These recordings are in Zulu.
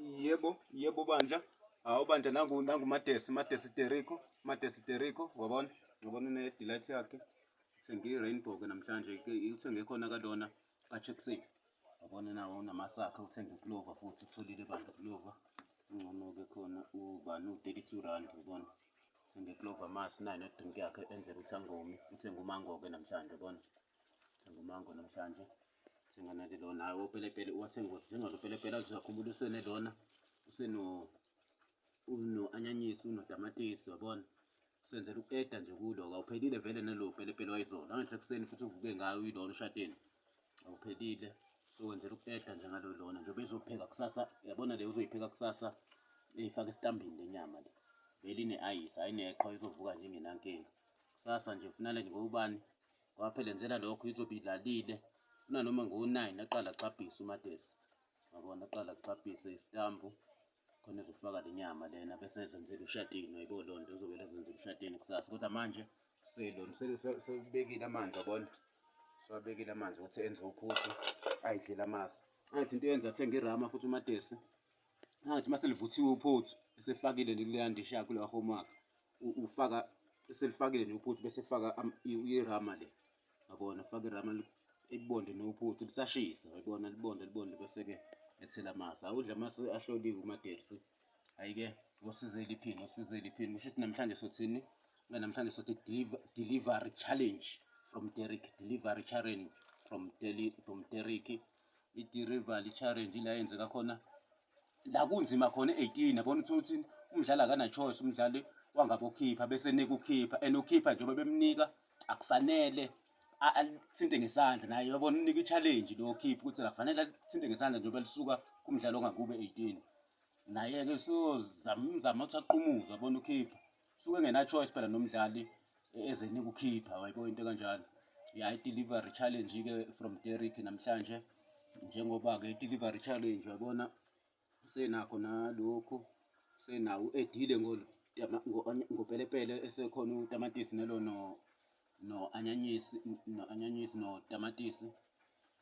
Yebo, yebo bandla. Hawu bandla, nangu nangu Madesi, Madesi Derico, Madesi Derico, wabona? Wabona une-delight yakhe. Uthenge i-rainbow ke namhlanje, ke uthenge khona kalona ka-Check Safe. Wabona nawo unamasakha, uthenge uclover futhi utholile bandla uclover. Ungcono-ke khona ubani u-32 rand, ubona? Uthenge clover masi nayo ne-drink yakhe enzela ukuthi angomi. Uthenge umango-ke namhlanje, ubona? Uthenge umango namhlanje. Thenga nale lona, hayi opelepele uwathenga, uthenga lo pelepele azakhumbula usene lona, useno uno-anyanyisi, unotamatisi, wabona? Senzela uku-eda nje kulo, awuphelile vele nalo pelepele wayizolo. Angithi ekuseni futhi uvuke ngayo uyilona ushatini. Awuphelile. So wenzela uku-eda nje ngalo lona njengoba ezopheka kusasa, yabona le uzoyipheka kusasa eyifaka esitambini le nyama le. Vele ine-ayisi, ayineqhwa izovuka nje ingenankinga. Kusasa nje funala nje ngobani ngoba phela enzela lokho izobe ilalile. Funa noma ngo-9 aqala axabhise uMadesi. Yabona aqala axabhise isitambu khona ezofaka le nyama lena bese ezenzela ushatini, wayibo loo nto uzobele ezenzela ushatini kusasa. Kodwa manje selona sebekile amanzi, yabona, sewabekile amanzi ukuthi enze uphuthu ayidlela amasi. Angithi into eyenza athenge irama futhi uMadesi, angithi uma selivuthiwe uphuthu esefakile nje kuleya ndishi yakhe, kuleya homework ufaka selifakile nje uphuthu bese efaka irama le, yabona, faka irama ibonde nophuthu lisashisa, yabona, libonde libonde bese-ke ethela amasi. Awudla amasi ahloliwe uMadelsi. Hhayi-ke osizele iphini, osizele iphini. Kusho ukuthi namhlanje sothini? Namhlanje sothi delivery challenge from Derek, delivery challenge from Deli, from Derek. I-delivery challenge ila yenzeka khona la kunzima khona e-18, yabona, uthola ukuthi umdlali akana-choice, umdlali wangabe ukhipha bese enika ukhipha and ukhipha njengoba bemnika akufanele alithinte ngesandla naye, yabona, unika i-challenge lo khipha ukuthi akufanele alithinte ngesandla njengoba lisuka kumdlali ongakube 18. Naye-ke usuzama imizamo ukuthi aqumuze, yabona, ukhipha suke engena-choice phela nomdlali ezenika ukhipha, wayibo into kanjalo ya. I-delivery challenge-ke from Derek namhlanje, njengoba-ke i-delivery challenge, yabona, senakho nalokhu senawo u-edile ngopelepele esekhona utamatisi nelo no no-anyanyisi no-anyanyisi notamatisi,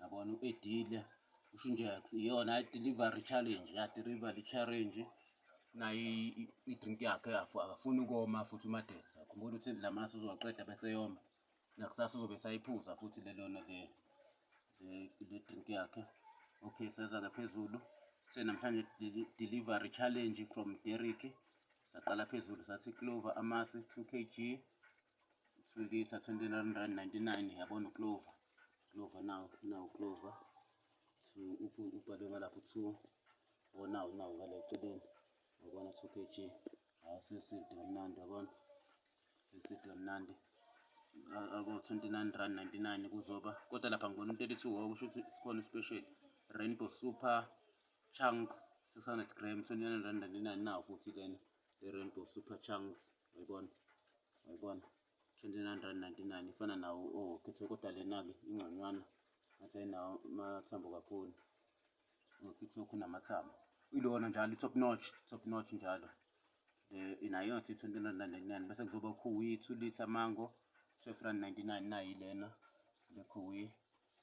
yabona, u-edile usho nje iyona i-delivery challenge ya, delivery challenge nayo i-drink yakhe. Akafuni ukoma futhi uMadesi, akhumbula ukuthi la masi uzowaqeda bese yoma, nakusasa uzobe esayiphuza futhi lelona le drink yakhe. Okay, seza-ke phezulu sithe namhlanje delivery challenge from Derek. Saqala phezulu sathi clover amasi 2 kg, 2 liter, 29 rand 99, yabona, uclover, clover now now clover 2 ubhalwe ngalapho 2 oh now now ngale eceleni, yabona, 2 kg awuseside kamnandi, yabona, seside kamnandi ako 29 rand 99 kuzoba. Kodwa lapha ngibona into elithi wo kusho ukuthi sikhona special Rainbow Super Chunks 600 gram, 29 rand 99 nawo futhi lena le Rainbow Super Chunks, uyayibona, uyayibona, 29 rand 99 ifana nawo oh khethe, kodwa lena-ke ingconywana, ngathi ayinawo amathambo kakhulu. Ngokitokhu namathambo ilona njalo i-Top Notch, Top Notch njalo le nayo ngathi 29 rand 99. Bese kuzoba khuwi 2 liter mango, 12 rand 99 nayi lena le khuwi.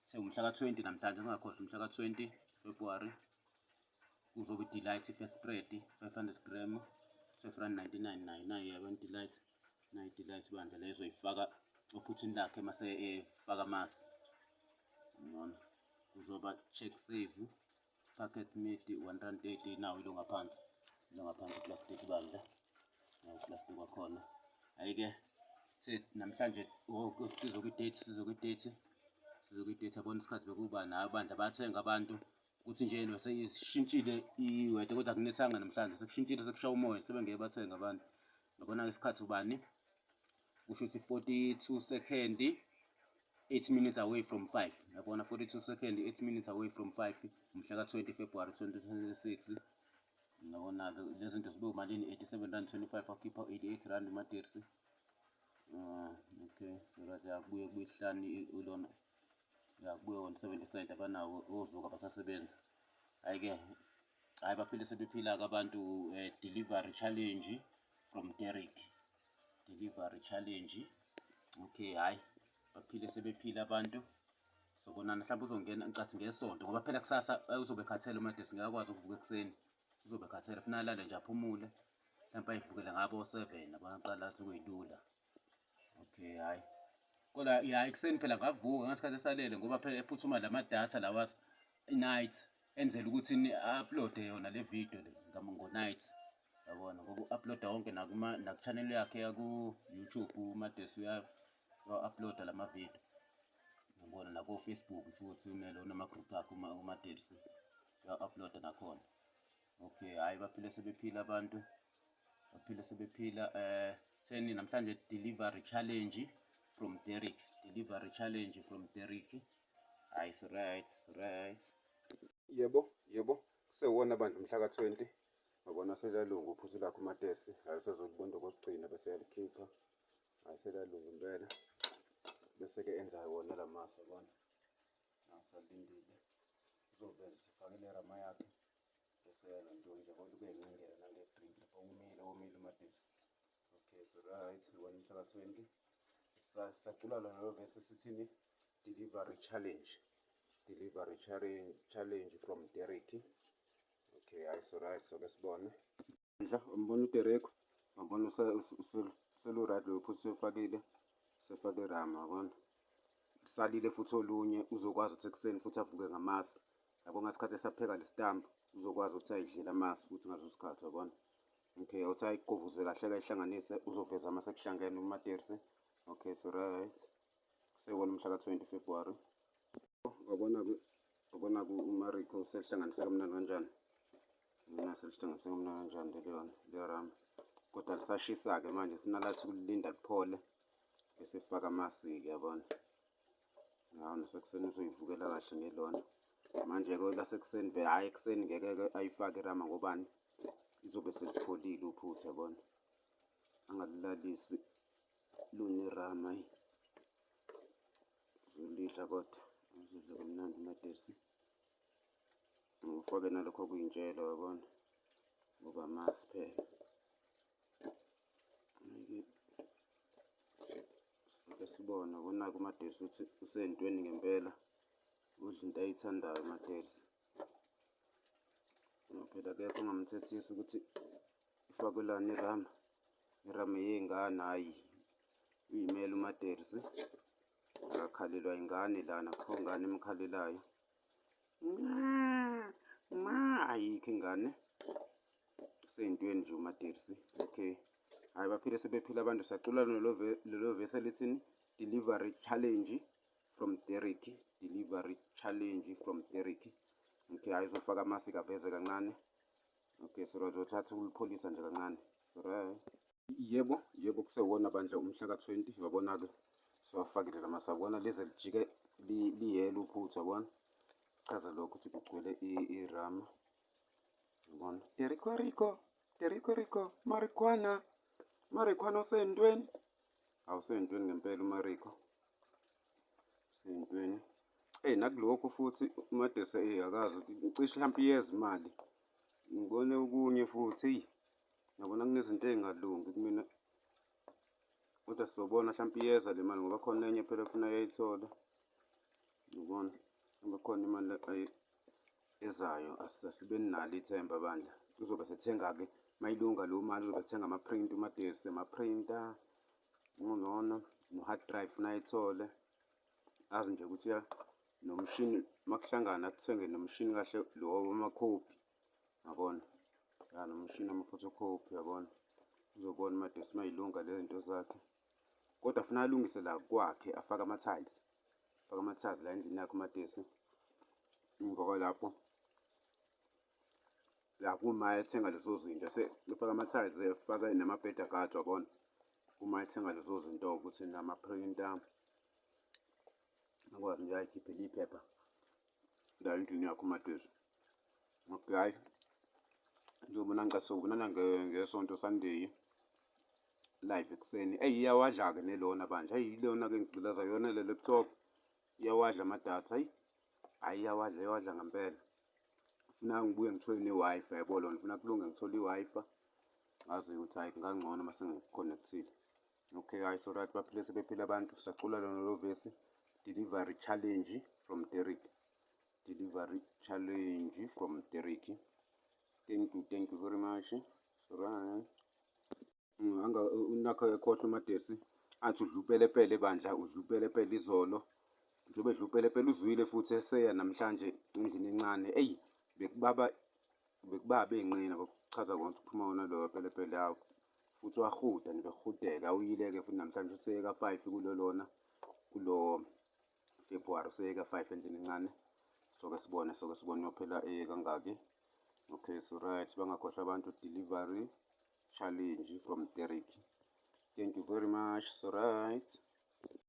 Sengumhla ka-20 namhlanje, singakhohlwa umhla ka-20 February. Kuzoba i-Delight first spread 500 gram, 12 rand 99 nayo, nayo yabona i-Delight, nayo i-Delight bandla leyo ezoyifaka ophuthini lakhe mase efaka amasi, ngibona. Kuzoba Check Save packet meat, 1 rand 30 nawo ilo ngaphansi, ilo ngaphansi plastic bandla, nawo plastic wakhona. Hhayi-ke sithe namhlanje sizo kwi-date, sizo kwi-date, sizo kwi-date, yabona, isikhathi bekuba nayo bandla bayathenga abantu ukuthi nje seyishintshile i-weather, kodwa akunethanga namhlanje, sekushintshile, sekushaya umoya, sebengeke bathenga abantu, yabona-ke. Isikhathi ubani kusho ukuthi 42 second 8 minutes away from 5, yabona, 42 second 8 minutes away from 5, umhla ka-20 February 2026, yabona-ke. Lezi zinto zibe umalini? 87 rand 25, wakhipha 88 rand uMadirsi. Okay, so right, yakubuye kubuye isihlanu ilona, yakubuye 170 cent abanawo ozuka abasasebenzi. Hhayi-ke, hhayi, baphile sebephila-ke abantu. Delivery challenge from Derek, delivery challenge. Okay, hhayi, baphile sebephila abantu. Sobonana mhlawumbe uzongena ngicathi ngesonto, ngoba phela kusasa uzobe ekhathele uMadesi, ngeke akwazi ukuvuka ekuseni. Uzobe ekhathele funa alale nje aphumule. Mhlawumpe ayivukele ngabo 7 yabona aqala athi ukuyilula. Okay, hhayi. Kodwa ya ekuseni phela ngavuka ngasikhathi esalele ngoba phela ephuthuma lama datha lawa night enzela ukuthi ni-uploade yona le video le ngo-night yabona ngoba u-uploada wonke naku-channel yakhe yaku-YouTube uMadesi uya-uploada lama video yabona nako-Facebook futhi unelo unama-group akhe uMadesi uya-uploada nakhona. Okay, hhayi baphile sebephila abantu baphile sebephila. Seni namhlanje delivery challenge from Derek, delivery challenge from Derek. Hayi, it's right, it's right. Yebo, yebo, kusewona bandla umhla ka-20. Wabona selalunga uphuzu lakho uMatesi, hhayi usezolibonda okokugcina bese yalikhipha. Hhayi selalunga impela. Bese-ke enza wona la masu yabona. Asalindile. Uzoveza sifakele irama yakhe. Bese yalonto nje kodwa ubeyincengela nange-drink lapha umile womile uMatesi. Okay, so right, wona umhla ka-20. Sisacula lolo verse sithini? Delivery challenge. Delivery challenge, challenge from Derek. Okay, hayi so right, so ke sibone. Ndla, umbona uDerek, wabona selu-right lo phuthu sefakile, sefake rama yabona. Salile futhi olunye uzokwazi ukuthi ekuseni futhi avuke ngamasi. Yabo ngasikhathi esapheka lesitambu uzokwazi ukuthi ayidlele amasi futhi ngaleso sikhathi yabona. Okay, uthi ayigovuze kahle kayihlanganise uzoveza amasi ekuhlangene uMatersi. Okay, so right. Sewona umhla ka-20 February. Wabona-ke wabona-ke uMariko usehlanganise kamnandi kanjani. Mina selihlanganise kamnandi kanjani leliyona leyo rama. Kodwa lisashisa-ke manje funa lathi ukulinda liphole bese faka amasi-ke yabona. Hawu nasekuseni uzoyivukela kahle ngelona. Manje-ke lasekuseni vele hhayi ekuseni ngeke-ke ayifake irama ngobani izobe selipholile uphuthu yabona. Angalulalisi lunerama ayi. Uzolidla kodwa uzodla kamnandi uMatesi. Ufake nalokho okuyintshelo yabona ngoba amasi phela. Ake sibone konake uMadesi ukuthi usentweni ngempela udla into ayithandayo uMadesi. Ngoba phela akekho ongamthethisa ukuthi ifakelani irama, irama eyey'ngane hhayi uyimele uMadesi. Akakhalelwa ingane lana akukho ngane emkhalelayo. Ma ayikho ingane. Useyintweni nje uMadesi. Okay. Hhayi baphile sebephila abantu sacula lelo vesi elithini delivery challenge from Derek, delivery challenge from Derek. Okay, hayi uzofaka amasika aveze kancane. Okay, so uzothatha ukulipholisa nje kancane. So right. Yebo, yebo kusewona bandla umhla ka-20 wabona-ke siwafakile la masi yabona lize lijike liyelo uphuthu yabona chaza lokho ukuthi kugcwele irama yabona Derico Rico Derico Rico marijuana marijuana usentweni awusentweni ngempela uMariko usentweni. Eyi nakulokhu futhi uMadese eyi akazi ukuthi cishe mhlawumpe iyeza imali ngibone okunye futhi eyi ngiyabona kunezinto ey'ngalungi kumina kodwa sizobona mhlawumpe iyeza le mali ngoba khona enye phela efuna ayayithola ngibona ngoba khona imali ezayo asibeni nalo ithemba bandla uzobe sethenga-ke mayilunga leyo mali uzobe ethenga ama-print uMadesi ama-printer ngcono no-hard drive funa ayithole azi nje ukuthi nomshini makuhlangana athenge nomshini kahle lo wamakhophi yabona ya nomshini wama-photocopy yabona uzobona uMadesi mayilunga le zinto zakhe kodwa funa alungise la kwakhe afake ama-tiles afake ama-tiles la endlini yakhe uMadesi emva kwalapho la kuma ethenga lezo zinto efaka ama-tiles efake namabhedi agajwa yabona uma ethenga lezo zinto ukuthi nama-printer akwazi nje ayikhiphele iphepha la endlini yakho uMadesi. Okay, hhayi ngizobona ngicela sobonana ngesonto Sunday live ekuseni. Eyi iyawadla-ke nelona bandla, eyi ilona-ke engigqilaza yona le laptop iyawadla amadatha eyi hhayi iyawadla iyawadla ngempela. Funa ngibuye ngithole ne-Wi-Fi yabo lona funa kulunge ngithole i-Wi-Fi ngazi ukuthi hhayi kungangcono uma sengikhonekthile. Okay, hhayi so right baphile sebephila abantu sisacula lona lo vesi delivery challenge from Derek, delivery challenge from Derek. Thank you, thank you very much. So right. Unakho ekhohlwa uMadesi athi udla upelepele bandla, udla upelepele izolo. Njengoba edla upelepele uzwile futhi eseya namhlanje endlini encane. Eyi, bekubaba, bekubaba ey'nqina kuchaza kona ukuthi kuphuma wona loyo pelepele yawo. Futhi wahuda nje, bekuhudeka. Uyile-ke futhi namhlanje useyeka 5 kulo lona kulo February, useyeka 5 endlini encane. Soke sibone, soke sibone uyophela kangaki. Okay, so right, bangakhohlwa abantu, delivery challenge from Derek. Thank you very much. So right.